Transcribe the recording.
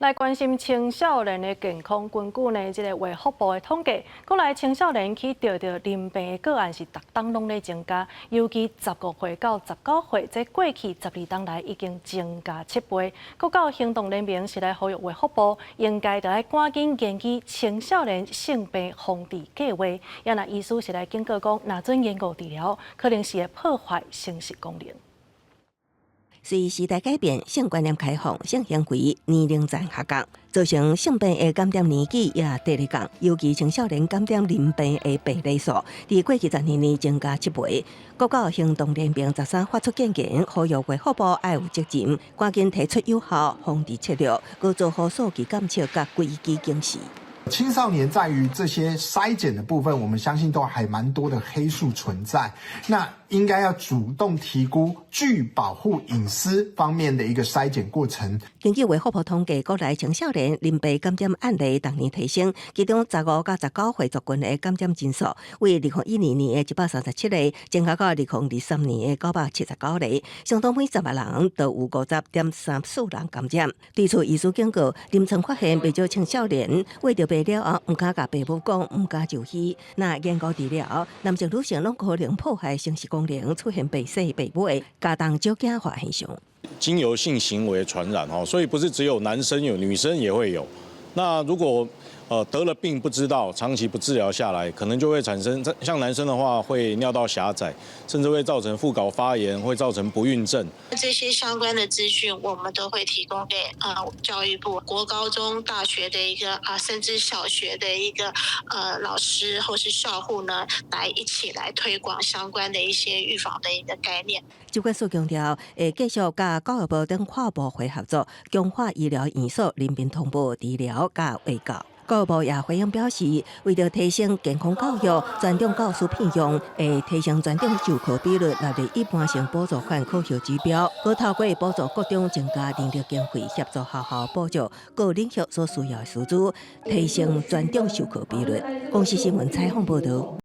來關心青少年的健康，根據呢這個衛福部的統計，國內青少年去著著淋病的個案是逐冬攏咧增加，尤其15歲到19歲，這過去12冬來已經增加7倍。國教行動聯盟是來呼籲衛福部應該著愛趕緊研究青少年性病防治計劃。也若醫師是來警告講，若準延誤治療，可能是會破壞生殖功能。隨時代改變，性觀念開放，性行為年齡層下降，造成性病的感染年紀也佇咧降，尤其青少年感染淋病的病例數，佇過去12年增加7倍。國教行動聯盟13發出建言，呼籲衛福部愛有責任，趕緊提出有效防治策略，閣做好數據監測佮危機警示。青少年在於這些篩檢的部分，我們相信都還蠻多的黑數存在。那應該要主動提供具保護隱私方面的一個篩檢過程。根據衛福部統計，國內青少年淋病感染案例逐年提升，其中15到19歲族群的感染人數，為2012年的137個，增加到2023年的979個，相當每10萬人都有50.34人感染。對此，醫師警告，臨床發現袂少青少年為著病了後，毋敢共爸母講，毋敢就醫。若延誤治療，男性、女性攏可能破壞生殖功能，出現白姓白尾，加重少子化現象。經由性行為傳染，所以不是只有男生有，女生也會有。那如果得了病不知道，長期不治療下來，可能就會產生，像男生的話會尿道狹窄，甚至會造成副睾發炎，會造成不孕症。這些相關的資訊，我們都會提供給教育部、國高中、大學的一個啊，甚至小學的一個老師或是校護呢，來一起來推廣相關的一些預防的一個概念。疾管署強調，會繼續佮教育部等跨部會合作，強化醫療院所淋病通報治療佮衛教。教育部也回應表示，為著提升健康教育，專長教師聘用會提升專長授課比率，納入一般性補助款考核指標，閣透過補助國中增加人力經費，協助學校補助各領域所需要的師資，提升專長授課比率。公視新聞採訪報導。